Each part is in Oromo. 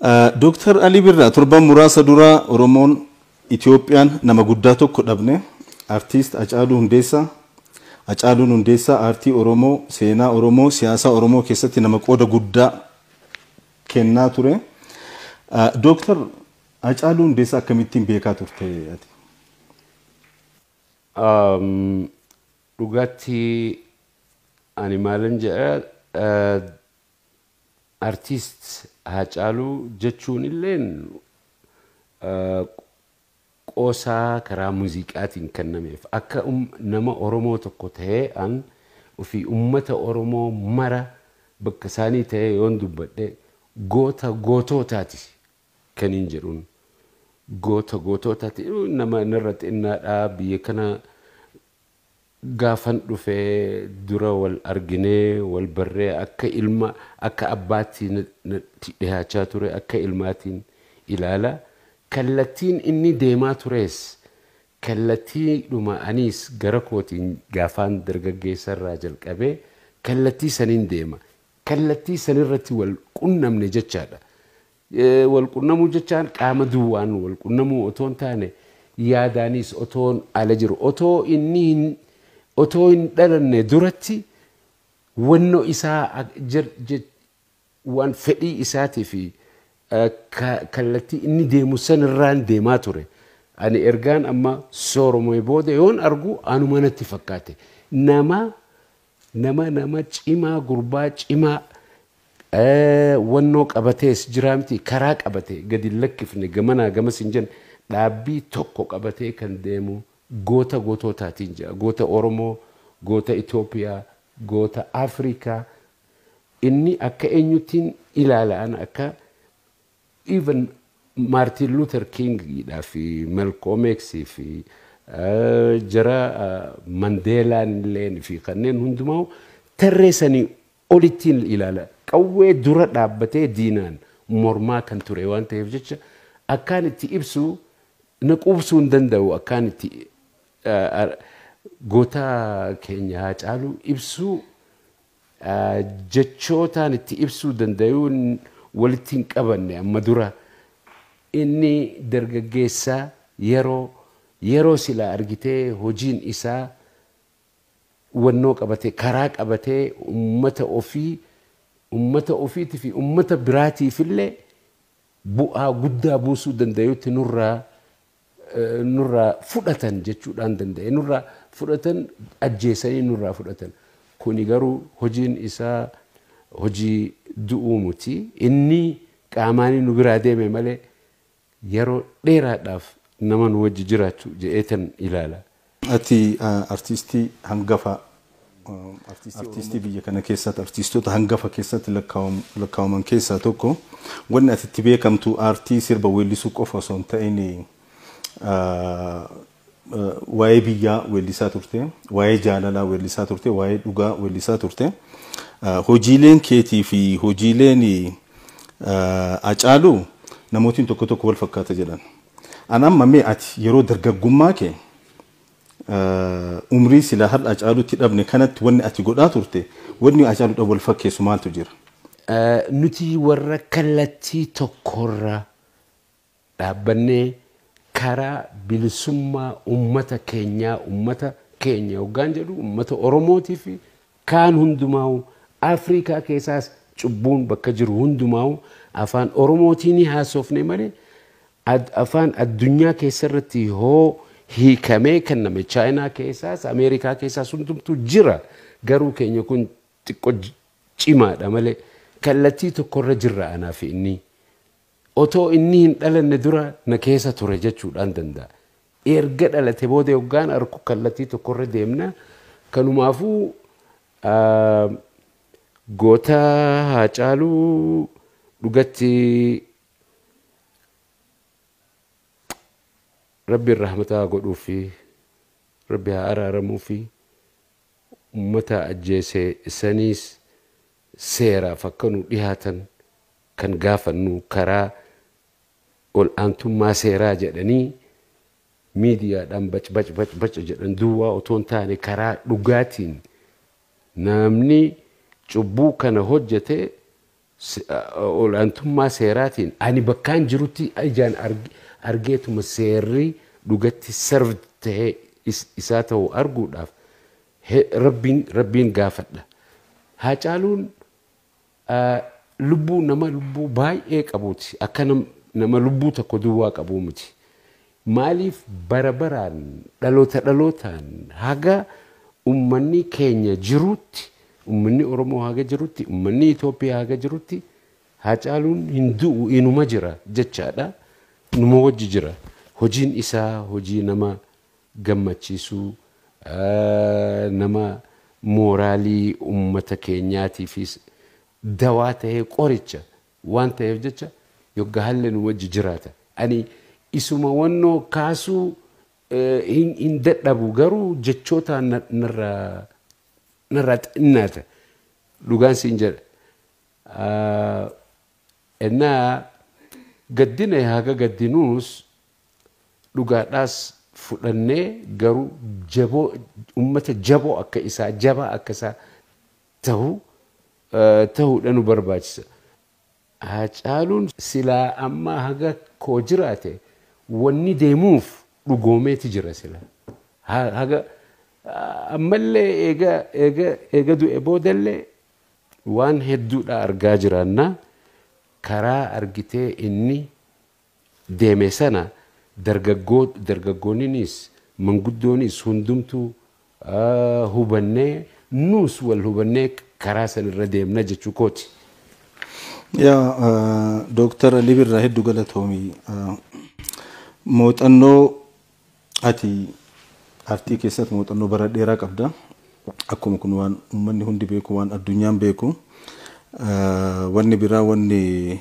Dooktar Alii Birraa, torban muraasa dura Oromoon Itoophiyaan nama guddaa tokko dhabne, artiist Hacaaluu Hundeessaa. Hacaaluun Hundeessaa aartii Oromoo, seenaa Oromoo, siyaasa Oromoo keessatti nama qooda guddaa kennaa ture. Dooktar Hacaaluu Hundeessaa akkamittiin beekaa turte ati? Dhugaatti ani maalan jedha, artiist Hacaaluu jechuun illeen qoosaa karaa muuziqaatiin kennameef akka nama Oromoo tokko ta'ee an ofii ummata Oromoo mara bakka isaanii ta'ee yoon dubbadhe, goota gootootaati kan hin jedhuun. Goota gootootaati. Nama narra xinnaadhaa, biyya kana gaafan dhufee dura wal arginee wal barree, akka ilma akka abbaatti natti dhiyaachaa ture, akka ilmaatiin ilaala. Kallattiin inni deemaa tures kallattiidhuma anis gara kootiin gaafaan dargaggeessarraa jalqabee kallattii saniin deema. Kallattii sanirratti wal qunnamne jechaadha. Wal qunnamuu jechaan qaama duwwaan wal qunnamuu otoo hin taane, yaadaanis otoon ala jiru, otoo inni otoo hin dhalanne duratti wannoo isaa, waan fedhii isaatii fi kallattii inni deemu sanirraan deemaa ture. Ani ergaan amma sooromee booda yoon argu anuma natti fakkaate. Nama cimaa, gurbaa cimaa wannoo qabatees jiraa miti, karaa qabatee gadi lakkifne, gamanaa gamas hin jenne, dhaabbii tokko qabatee kan deemu goota gootootaatiin jira. Goota Oromoo, goota Itoophiyaa, goota Afrikaa. Inni akka eenyuttiin ilaalaan akka even Martin Luther Kingidhaa fi Malcolm X fi jara Mandeelaan illeen fi kanneen hundumaa tarree sanii olittiin ilaala. Qawwee dura dhaabbatee diinaan mormaa kan ture waan ta'eef jecha akkaan itti ibsu na quubsuu hin danda'u. Akkaan itti goota keenya Haacaaluu ibsuu jechootaan itti ibsuu danda'uun walitti hin qabanne. Amma dura inni dargaggeessaa yeroo silaa argitee hojiin isaa wannoo qabatee karaa qabatee ummata ofii, ummata ofiitii fi ummata biraatiif illee bu'aa guddaa buusuu danda'utti nurraa fudhatan jechuudhaan danda'e, nurraa fudhatan, ajjeesanii nurraa fudhatan. Kuni garuu hojiin isaa hojii du'uu miti. Inni qaamaan nu biraa deeme malee yeroo dheeraadhaaf nama nu wajji jiraachuu jedheetan ilaala. Ati artiistii hangafa, artiistii biyya kana keessatti artiistoota hangafa keessatti lakkaa'aman keessaa tokko. Wanni ati itti beekamtu aartii sirba weellisuu qofa osoo hin ta'in waa'ee biyyaa weellisaa turte, waa'ee jaalalaa weellisaa turte, waa'ee dhugaa weellisaa turte. Hojiileen keetii fi hojiileen Hacaaluu namootiin tokko tokko wal fakkaata jedhan. An amma mee ati yeroo dargaggummaa kee, umrii silaa har'a Hacaaluutti dhabne kanatti, wanni ati godhaa turte, wanni Hacaaluudhaan wal fakkeessu maaltu jira? Nuti warra kallattii tokkorra dhaabbannee karaa bilisummaa ummata keenyaa, ummata keenya hoggaan jedhu ummata Oromootii fi kaan hundumaa, Afrikaa keessaas cubbuun bakka jiru hundumaa, afaan Oromootiin haasofne malee afaan addunyaa keessarratti hoo hiikamee kenname Chaayinaa keessaas Ameerikaa keessaas hundumtuu jira. Garuu keenya kun xiqqoo cimaadha malee kallattii tokkorra jirra anaa fi inni. Otoo inni hin dhalanne dura na keessa ture jechuudhaan danda'a. Erga dhalate booda yoggaan arku kallattii tokkorra deemna. Kanumaafuu goota Haacaaluu dhugatti Rabbiin rahmataa godhuu fi Rabbi haa araaramuu fi ummata ajjeese saniis seeraaf akka nu dhihaatan kan gaafannu, karaa ol aantummaa seeraa jedhanii miidiyaadhaan bac bac bac bac jedhan duwwaa otoo hin taane, karaa dhugaatiin namni cubbuu kana hojjete Olaantummaa seeraatiin ani bakkaan jirutti ijaan argeetuma seerri dhugatti serve ta'ee isaa ta'u arguudhaaf rabbiin gaafadha. Haacaaluun lubbuu nama lubbuu baay'ee qabuuti. Akka nama lubbuu tokko duwwaa qabuu miti. Maaliif bara baraan dhaloota dhalootaan haga ummanni keenya jirutti, ummanni Oromoo haga jirutti, ummanni Itoophiyaa haga jirutti Haacaaluun hin du'u, inuma jira jechaadha. Numa wajji jira. Hojiin isaa hojii nama gammachiisuu, nama mooraalii ummata keenyaatiifis dawaa ta'ee qoricha waan ta'eef jecha yogga hallee nu wajji jiraata. Ani isuma wannoo kaasuu hin dadhabu, garuu jechoota narraa xinnaata. Dhugaan siin jedha. Ennaa gaddina haga gaddinuus dhugaadhaas fudhannee, garuu jaboo ummata jaboo akka isaa, jabaa akka isaa ta'uudha nu barbaachisa. Haacaaluun silaa amma haga koo jiraate wanni deemuuf dhugoomeeti jira sila. Haga ammallee eega du'e boodallee waan hedduudha argaa jiraanna. Karaa argitee inni deeme sana dargaggoonnis manguddoonis hundumtuu hubannee, nuus wal hubannee karaa sanirra deemna jechuu kooti. Yaa Dooktar Alii Birraa, hedduu galatoomii. Muuxannoo ati aartii keessatti muuxannoo bara dheeraa qabda. Akkuma kun waan uummanni hundi beeku, waan addunyaan beeku. Wanni biraa wanni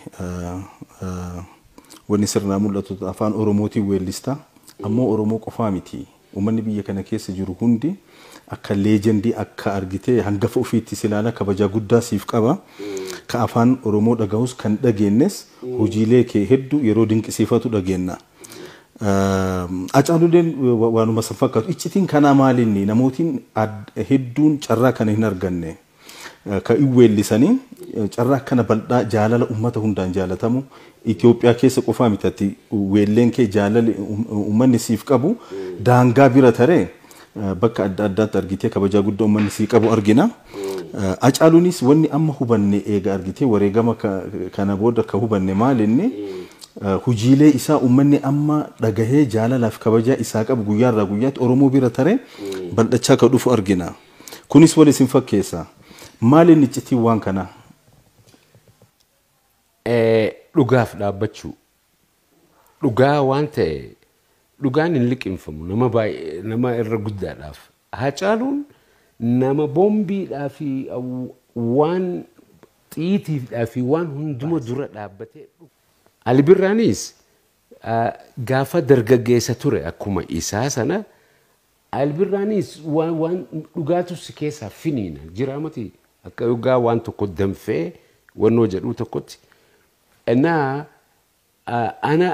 sirnaa mul'atu afaan Oromootiin weellista. Ammoo Oromoo qofaa miti. Uummanni biyya kana keessa jiru hundi akka leejendii, akka argitee hangafa ofiitti si ilaala, kabajaa guddaa siif qaba. Ka afaan Oromoo dhagahus kan dhageennes hojiilee kee hedduu yeroo dinqisiifatu dhageenna. Hacaaluuleen waanuma san fakkaatu. Iccitiin kanaa maalinni namootiin hedduun carraa kana hin arganne? Ka weellisanii carraa akkana bal'aa jaalala uummata hundaan jaalatamu Itoophiyaa keessa qofaa mitatti weelleen kee jaalala uummanni siif qabu daangaa bira taree bakka adda addaatti argitee kabajaa guddaa uummanni sii qabu argina. Hacaaluunis wanni amma hubanne eega argitee wareegama kana booda ka hubanne maalinni hojiilee isaa uummanni amma dhagahee jaalalaaf kabajaa isaa qabu guyyaarraa guyyaatti Oromoo bira taree bal'achaa ka dhufu argina. Kunis wal isin fakkeessa. Maaliin iccitiin waan kanaa? Dhugaaf dhaabbachuu. Dhugaa waan ta'e dhugaan hin liqimfamu nama baay'ee nama irra guddaadhaaf. Haacaaluun nama boombiidhaa fi waan xiitiidhaa fi waan hunduma dura dhaabbatee. Ali Birraanis gaafa dargaggeessa ture akkuma isaa sana Ali Birraanis waan dhugaatu si keessaa finiina jira miti, akka dhugaa waan tokko danfee wannoo jedhuu tokkotti. Innaa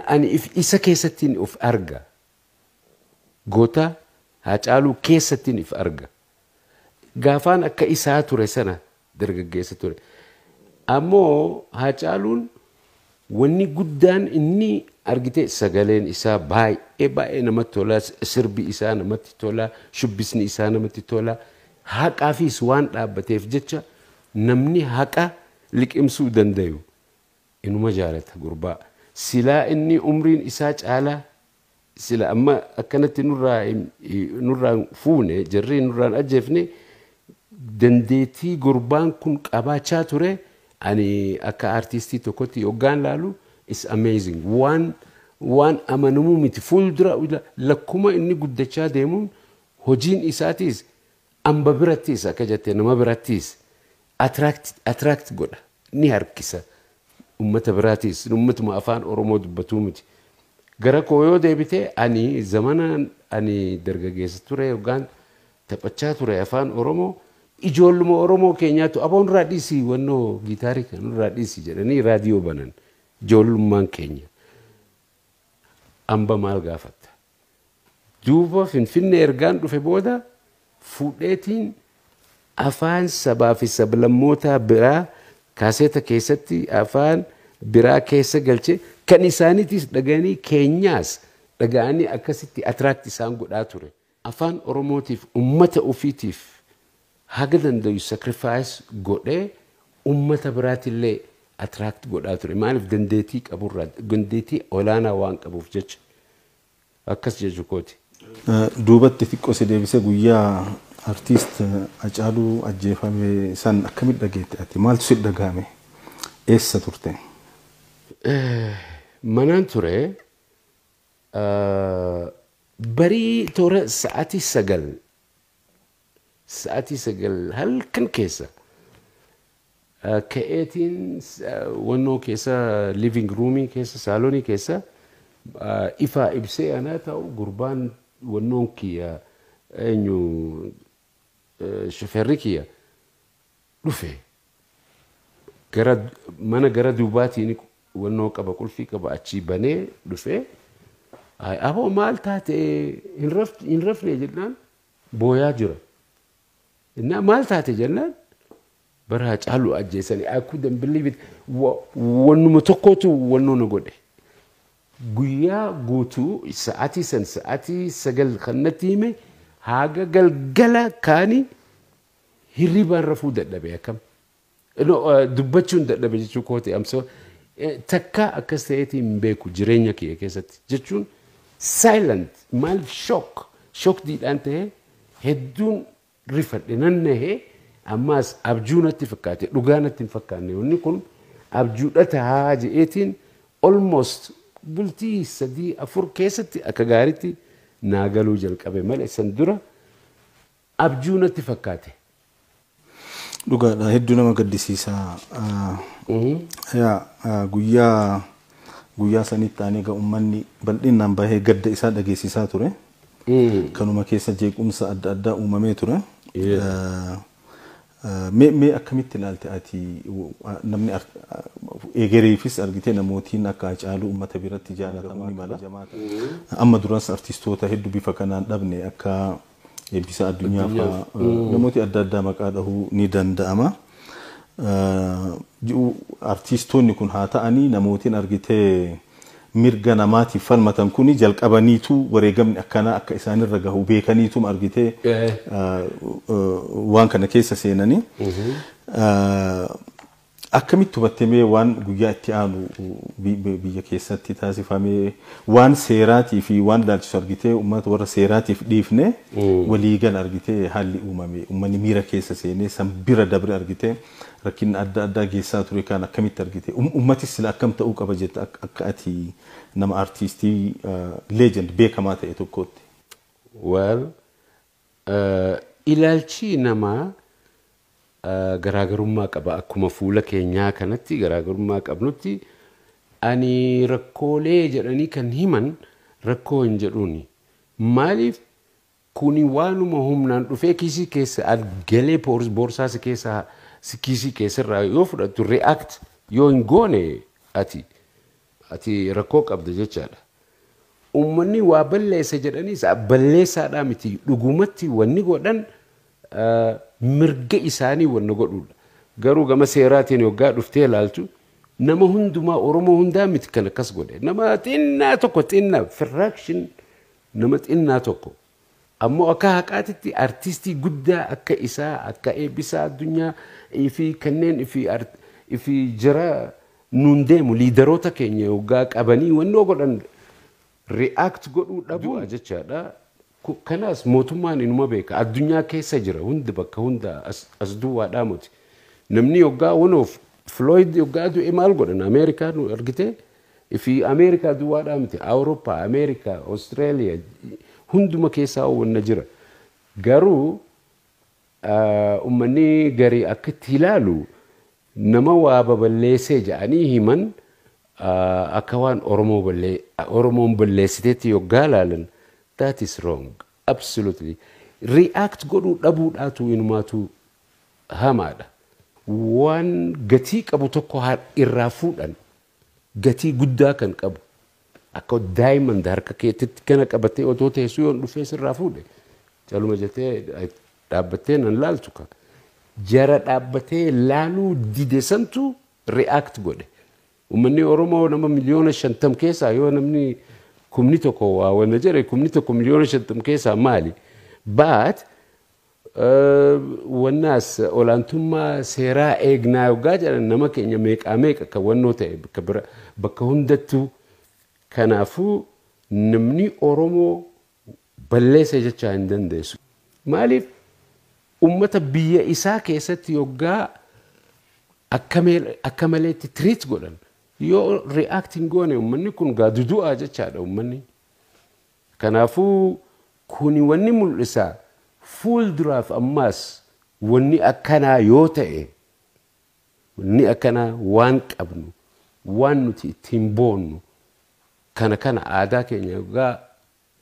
ani isa keessattiin of arga. Goota Haacaaluu keessattiin if arga. Gaafaan akka isaa ture sana dargaggeessa ture. Ammoo Haacaaluun wanni guddaan inni argite sagaleen isaa baay'ee baay'ee namatti tola, sirbi isaa namatti tola, shubbisni isaa namatti tola. Haqaafis waan dhaabbateef jecha namni haqa liqimsuu dandayu inuma jaalata gurbaa. Silaa inni umriin isaa caalaa sila amma akkanatti nurraa fuune, jarri nurraan ajjeefne, dandeettii gurbaan kun qabaachaa ture ani akka aartistii tokkotti yoggaan laalu is amazing. Waan amanamuu miti. Fuuldura lakkuma inni guddachaa deemuun hojiin isaatiis amba birattis akka jette nama birattis attract godha, ni harkisa ummata biraatis, ummatuma afaan Oromoo dubbatuu miti. Gara koo yoo deebite, ani zamana ani dargaggeessa ture yookaan taphachaa ture afaan Oromoo, ijoolluma Oromoo keenyaatu aboon irraa dhiisii, wannoo giitaarii kan irraa dhiisii jedhanii raadiyoo banan ijoollummaan keenya. Amba maal gaafatta? Duuba Finfinnee ergaan dhufe booda fuudheetiin afaan sabaa fi sablammootaa biraa Kaaseeta keessatti afaan biraa keessa galchee kan isaaniitis dhaga'anii keenyaas dhaga'anii akkasitti attract isaan godhaa ture. Afaan Oromootiif, ummata ofiitiif haga danda'u sacrifice godhee ummata biraatillee attract godhaa ture. Maaliif? Dandeettii qaburraa, dandeettii olaanaa waan qabuuf jecha, akkas jechuu kooti. Duubatti xiqqoo si deebisee, guyyaa artiist Hacaaluu ajjeefame san akkamitti dhageette ati? Maaltu si dhagahame? Eessa turte? Manaan ture. Barii toora sa'aatii 9 halkan keessa ka'eetiin wannoo keessa, living roomii keessa, saalonii keessa ifaa ibsee anaa ta'u, gurbaan wannoon kiyya, eenyu, shofeerri kiyya dhufe. Gara mana gara duubaatiin wannoo qaba, qulfii qaba, achii banee dhufe. "Aboo, maal taate? Hin rafne?" jennaan booyaa jira. Innaa "Maal taate?" jennaan, bara Hacaaluu ajjeesanii. I couldn't believe it. Wannuma tokkotu wannoo na godhe. Guyyaa guutuu sa'aatii san, sa'aatii 9 kan natti hime, haga galgala kaani hirribaan rafuu dadhabe akkam. Dubbachuun dadhabe jechuu kooti amsoo takka akkas ta'eetiin hin beeku jireenya kiyya keessatti jechuun, silent. Maaliif? Shock diidhaan ta'ee hedduun rifadhe, nan nahee. Ammaas abjuu natti fakkaate, dhugaa natti hin fakkaanne. Wanni kun abjuudha tahaa je'eetiin almost bultii 3-4 keessatti akka gaariitti naa galuu jalqabe malee san dura abjuu natti fakkaate. Dhugaadha, hedduu nama gaddisiisa. Guyyaa sanitti aanee egaa uummanni bal'inaan bahee gadda isaa dhageessisaa ture. Kanuma keessa jeequmsa adda addaa uumamee ture. Mee akkamitti ilaalte ati namni egereefis argitee namootiin akka Hacaaluu uummata biratti jaalatamuu ni mala? Amma duras artistoota hedduu bifa kanaan dhabne, akka Eebbisa Addunyaa fa'aa, namooti adda addaa maqaa dhahuu ni danda'ama. Artistoonni kun haa ta'anii, namootiin argitee mirga namaatiif falmatan kuni jalqabaniitu wareegamni akkanaa akka isaanirra gahu beekaniitu argitee waan kana keessa seenanii. Akkamitti hubattamee waan guyyaa itti aanu biyya keessatti taasifamee, waan seeraatii fi waan ilaalchisu argitee uummata warra seeraatiif dhiifne, waliigal argitee haalli uumame, uummanni miira keessa seenee san bira dabre argitee rakkinna adda addaa geessaa ture kan akkamitti argite? Uummatis sila akkam ta'uu qaba jetta akka ati nama artiistii legend beekamaa ta'e tokkootti? Well, ilaalchi namaa garaagarummaa qaba. Akkuma fuula keenyaa kanatti garaagarummaa qabnutti, ani rakkoolee jedhanii kan himan rakkoo hin jedhuuni. Maaliif? Kuni waanuma humnaan dhufee kiisii keessa galee boorsaa si keessa, kiisii keessarraa yoo fudhattu, react yoo hin goone ati rakkoo qabda jechaadha. Uummanni waa balleessa jedhaniis balleessaadhaa miti, dhugumatti wanni godhan mirga isaanii wanna godhudha. Garuu gama seeraatiin yoggaa dhuftee ilaaltu, nama hundumaa, Oromoo hundaa miti kan akkas godhe. Nama xinnaa tokko, xinnaa fraction, nama xinnaa tokko. Ammoo akka haqaatitti artistii guddaa akka isaa, akka Eebbisaa Addunyaa fi kanneen fi jara nuun deemu, leaderoota keenya yoggaa qabanii wannoo godhan react godhuu dhabuu jechaadha. Kanaas mootummaan inuma beeka. Addunyaa keessa jira hundi, bakka hunda as duwwaadhaa miti. Namni yoggaa wanoof Floyd yoggaa du'e maal godhan Ameerikaa nu argite? Fi Ameerikaa duwwaadhaa miti. Awurooppaa, Ameerikaa, Austraaliyaa hunduma keessaa wanna jira. Garuu uummanni garii akka itti ilaalu, nama waa baballeessee jedhanii himan akka waan Oromoon balleessiteetti yoggaa ilaalan, that is wrong, absolutely. React godhuu dhabuudhaatu inumaatu hamaadha. Waan gatii qabu tokko irraa fuudhan, gatii guddaa kan qabu, akka diamond harka keetitti kana qabatee otoo teessuu, yoon dhufee sirraa fuudhe, caluma jettee dhaabbattee nan laaltu ka. Jara dhaabbatee laaluu dide santu react godhe. Uummanni Oromoo nama 50 miliyoona keessaa yoo namni 1,000 waa wanna jedhe, 1,000 50 miliyoona keessaa maali? But wannaas olaantummaa seeraa eegnaa yoggaa jedhan, nama keenya meeqaa meeqa kan wannoo ta'e bakka bira bakka hundattuu. Kanaafuu namni Oromoo balleessa jechaa hin dandeessu. Maaliif, ummata biyya isaa keessatti yoggaa akka maleetti treat godhan yoo react hin goone, uummanni kun gaa dudu'aa jechaadha uummanni. Kanaafuu kuni wanni mul'isa, fuulduraaf ammaas wanni akkanaa yoo ta'e, wanni akkanaa waan qabnu, waan nuti ittiin boonnu kana aadaa keenya yoggaa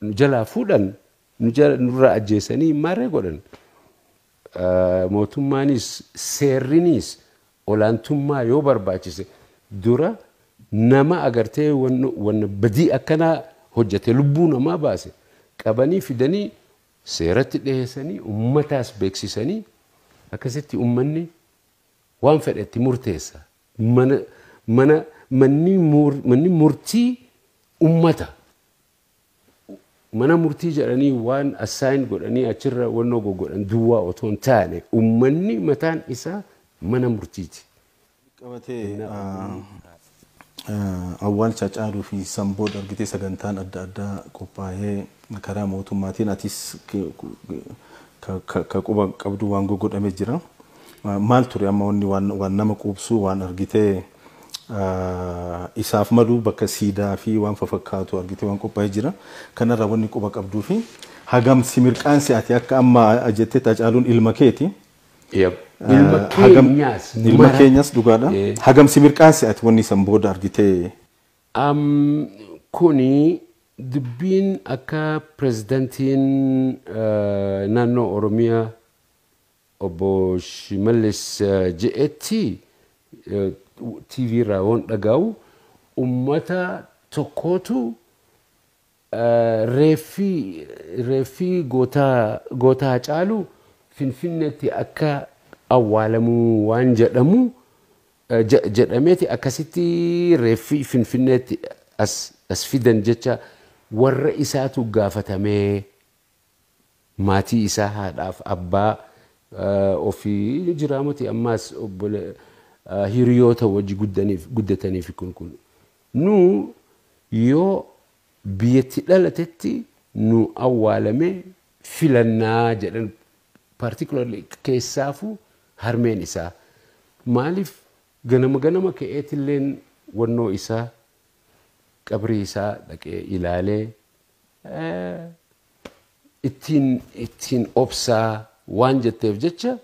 nu jalaa fuudhan, nurraa ajjeesanii maarree godhan. Mootummaanis seerrinis olaantummaa yoo barbaachise, dura nama agartee wanna badii akkanaa hojjete, lubbuu namaa baase, qabanii fidanii seeratti dhiyeessanii, ummataas beeksisanii, akkasitti ummanni waan fedhetti murteessa. Mana mana manni manni murtii ummata. Mana murtii jedhanii waan assign godhanii achirra wannoo goggodhan duwwaa otoo hin taane, ummanni mataan isaa mana murtiiti. Qabatee awwaalcha Haacaaluu fi sanbooda argitee sagantaan adda addaa qophaa'ee karaa mootummaatiin atis ka quba qabdu waan goggodhamee jira. Maal ture amma wanni waan nama quubsu, waan argitee isaaf malu, bakka siidaa fi waan fafakkaatu argitee waan qophaa'ee jira. Kanarraa wanni quba qabduu fi hagam si mirqaansi ati akka amma jettee Haacaaluun ilma keeti. Ilma keenyaas. Ilma keenyas, dhugaadha. Hagam si mirqaansi ati wanni san booda argitee? Kuni dubbiin akka pirezidantiin naannoo Oromiyaa obbo Shimallis je'etti TV irraa waan dhaga'u, ummata tokkootu reeffii gootaa Haacaaluu Finfinneetti akka awwaalamuu waan jedhamu jedhameeti, akkasitti reeffii Finfinneetti as fidan jecha warra isaatu gaafatamee, maatii isaa, haadhaaf abbaa ofii jiraamuti, ammaas hiriyoota wajji guddataniif kun nu yoo biyyatti dhalatetti nu awwaalame filannaa jedhan. Particularly keessaafuu harmeen isaa, maaliif, ganama ganama ka'eetilleen wannoo isaa, qabrii isaa dhaqee ilaalee ittiin obsaa waan jetteef jecha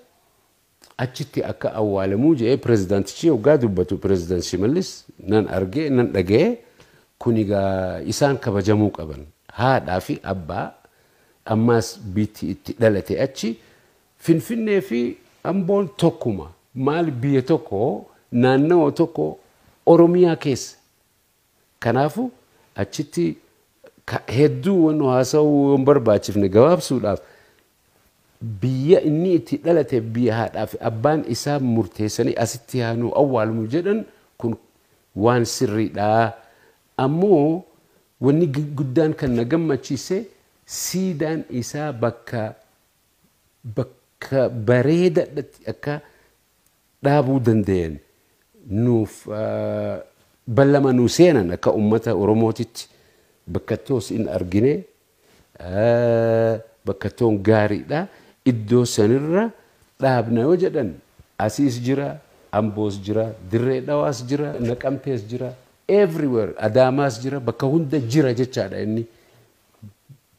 achitti akka awwaalamuu jedhee pirezidaantichi yoggaa dubbatu, pirezidaant Shimallis, nan argee nan dhaga'ee. Kun egaa isaan kabajamuu qaban, haadhaa fi abbaa, ammaas biitti itti dhalate achi. Finfinnee fi Amboon tokkuma, maal, biyya tokko, naannawa tokko, Oromiyaa keessa. Kanaafu achitti hedduu wannu haasa'uu yoo hin barbaachifne, gabaabsuudhaaf, biyya inni itti dhalate, biyya haadhaa fi abbaan isaa murteessanii asitti haanuu awwaalmu jedhan, kun waan sirriidha. Ammoo wanni guddaan kan na gammachiise, siidaan isaa bakka bareedaadhatti akka dhaabuu danda'an nuuf ballama nuu seenan, akka ummata Oromootitti bakka toos in argine, bakka toon gaariidha. Iddoo sanirra dhaabna yoo jedhan, asiis jira, Amboos jira, Dirree Dhawaas jira, Naqamtees jira, everywhere, Adaamaas jira, bakka hunda jira jechaadha inni.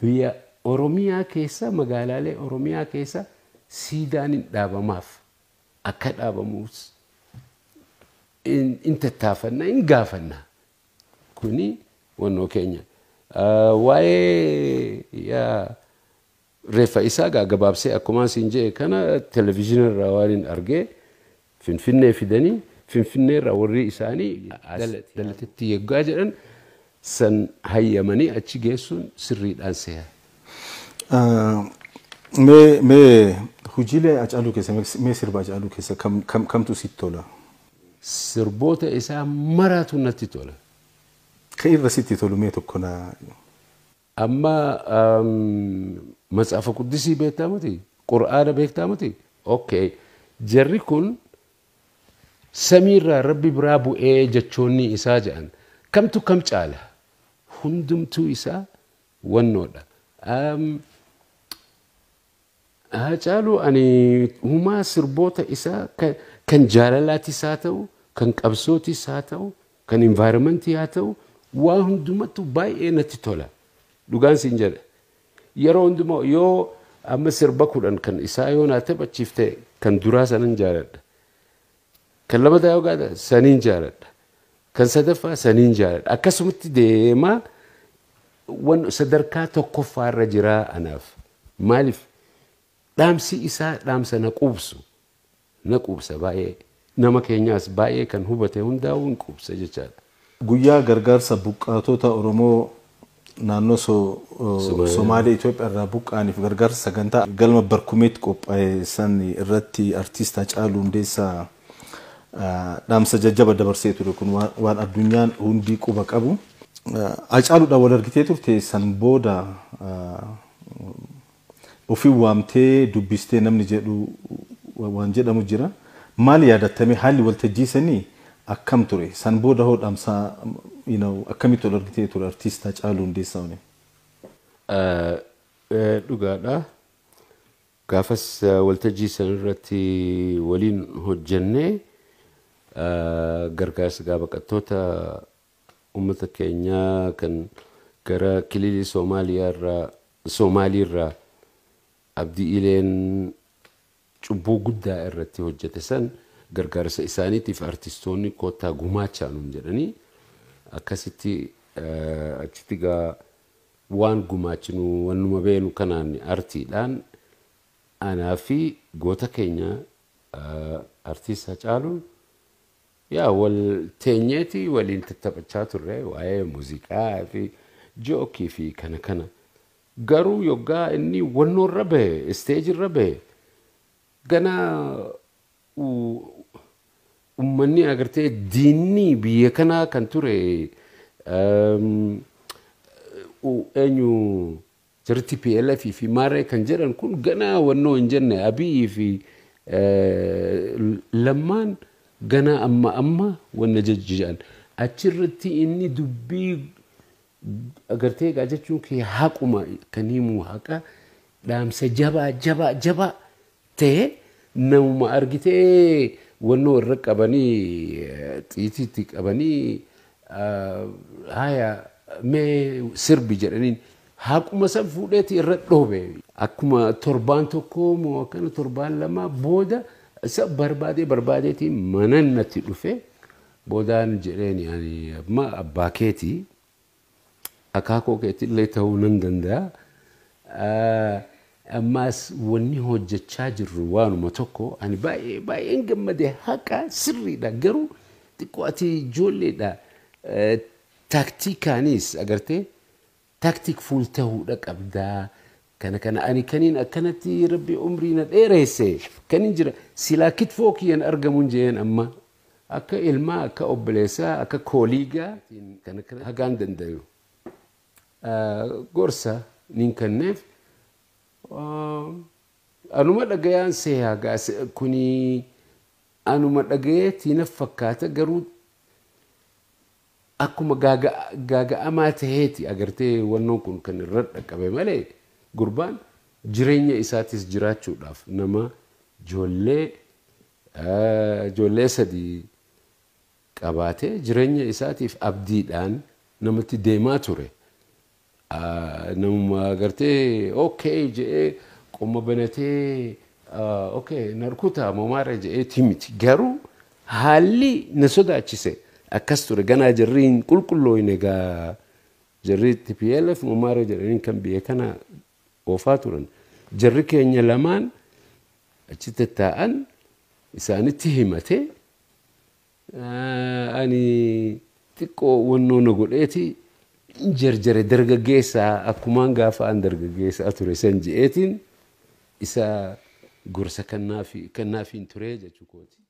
Biyya Oromiyaa keessa, magaalaalee Oromiyaa keessa siidaan hin dhaabamaaf, akka dhaabamuus in tattaafanna, in gaafanna. Kuni wannoo keenya. Waa'ee yaa reeffa isaa gaa gabaabsee akkuma siin jedhe kana televezyiinii irraa waan hin argee, Finfinnee fidanii, Finfinnee irraa warri isaanii dhalatetti yeggaa jedhan san hayyamanii achi geessuun sirriidhaan seera. Mee hojiilee Hacaaluu keessa, mee sirba Hacaaluu keessa kamtu sitti tola? Sirboota isaa maraatu natti tola. Kan irra sitti tolu mee tokko na. Amma Matsaafa Quddisii beektaa miti? Qur'aana beektaa miti? Okay. Jarri kun samiirraa Rabbi biraa bu'ee jechoonni isaa jedhan kamtu kam caala? Hundumtuu isaa wannoodha. Hacaaluu ani humaa sirboota isaa kan jaalalaatis haa ta'u, kan qabsootis haa ta'u, kan environmentii haa ta'u, waa hundumattu baay'ee natti tola. Dhugaan siin jedha. Yeroo hundumaa yoo amma sirba 10 kan isaa yoo naa taphachiifte kan duraa sanan jaaladha. Kan lamataa yoo gaadha saniin jaaladha. Kan sadaffaa saniin jaaladha. Akkasumatti deemaa sadarkaa tokkoffaarra jiraa anaaf. Maaliif? Dhaamsi isaa dhaamsa na quubsu. Na quubsa baay'ee. Nama keenyaas baay'ee kan hubate hundaa'uu hin quubsa jechaadha. Guyyaa gargaarsa buqqaatota Oromoo naannoo Somaalee Itoophiyaa irraa buqqa'aniif gargaarsa sagantaa galma Barkumeetti qophaa'e san irratti artiist Hacaaluu Hundeessaa dhaamsa jajjaba dabarsee ture kun waan addunyaan hundi quba qabu. Hacaaluudhaan wal argitee turte san booda ofii waamtee dubbistee namni jedhu waan jedhamu jira. Maal yaadattame haalli waltajjii sanii akkam ture? San booda hoo dhaamsa akkamitti wal argitee ture artiist Hacaaluu Hundeessaa waliin? Dhugaadha. Gaafas waltajjii sanarratti waliin hojjennee gargaarsa baqattoota uummata keenyaa kan gara kililii Somaaliirraa Abdii Ileen cubbuu guddaa irratti hojjete san gargaarsa isaaniitiif artistoonni koottaa gumaachaa nuun jedhanii akkasitti achitti gaa waan gumaachinu wannuma beenu kanaan artiidhaan anaa fi goota keenya artiist Hacaaluun yaa wal teenyeeti waliin tattaphachaa turre waa'ee muuziqaa fi jookii fi kana kana. Garuu yoggaa inni wannoorra bahe, isteejirra bahe, gana uummanni agartee diinni biyya kanaa kan ture eenyu jarri TPLF fi maaree kan jedhan kun ganaa wannoo hin jenne Abiyyi fi Lammaan ganaa amma amma wanna jajjijaan achirratti inni dubbii agartee egaa jechuun kee haquma kan himu haqa dhaamsa jabaa jabaa jabaa ta'e namuma argitee wannoo irra qabanii xiitiitti qabanii haya mee sirbi jedhaniin haquma san fuudheeti irra dhoobe. Akkuma torbaan tokko moo akkana torbaan lama booda isa barbaadee barbaadeeti manan natti dhufe boodaan jedheen ani amma abbaa keetii akaakoo keetillee ta'uu nan danda'a. Ammas wanni hojjechaa jirru waanuma tokko ani baay'ee baay'een gammadee haqa sirriidha garuu xiqqoo ati ijoolleedha taaktiikaanis agartee taaktiik fuul ta'uudha qabdaa. Kana kana ani kaniin akkanatti Rabbi umrii na dheeresse kaniin jira silaa kitfoo kiyyan argamuun jeen amma akka ilmaa akka obboleessaa akka kooliigaa kana kana hagaan danda'u. Gorsa nin kenneef anuma dhagayaan seehaa kuni anuma dhagayee tiina fakkaata garuu akkuma gaaga'amaa taheeti agartee wannoon kun kan irra dhaqqabe malee gurbaan jireenya isaatis jiraachuudhaaf nama ijoollee sadii qabaatee jireenya isaatiif abdiidhaan namatti deemaa ture. Namuma agartee okay jedhee qoma banatee okay narkutaa moomaara jedhee miti garuu haalli na sodaachise akkas ture ganaa jarri hin qulqullooyne egaa jarri TPLF moomaara jedhanii kan biyya kana oofaa turan jarri keenya lamaan achi tattaa'an isaanitti himatee ani xiqqoo wannoo na godheeti jarjare dargaggeessaa akkumaan gaafa an dargaggeessaa ture san je'eetiin Isa gorsa kannaafiin ture jechuu kooti.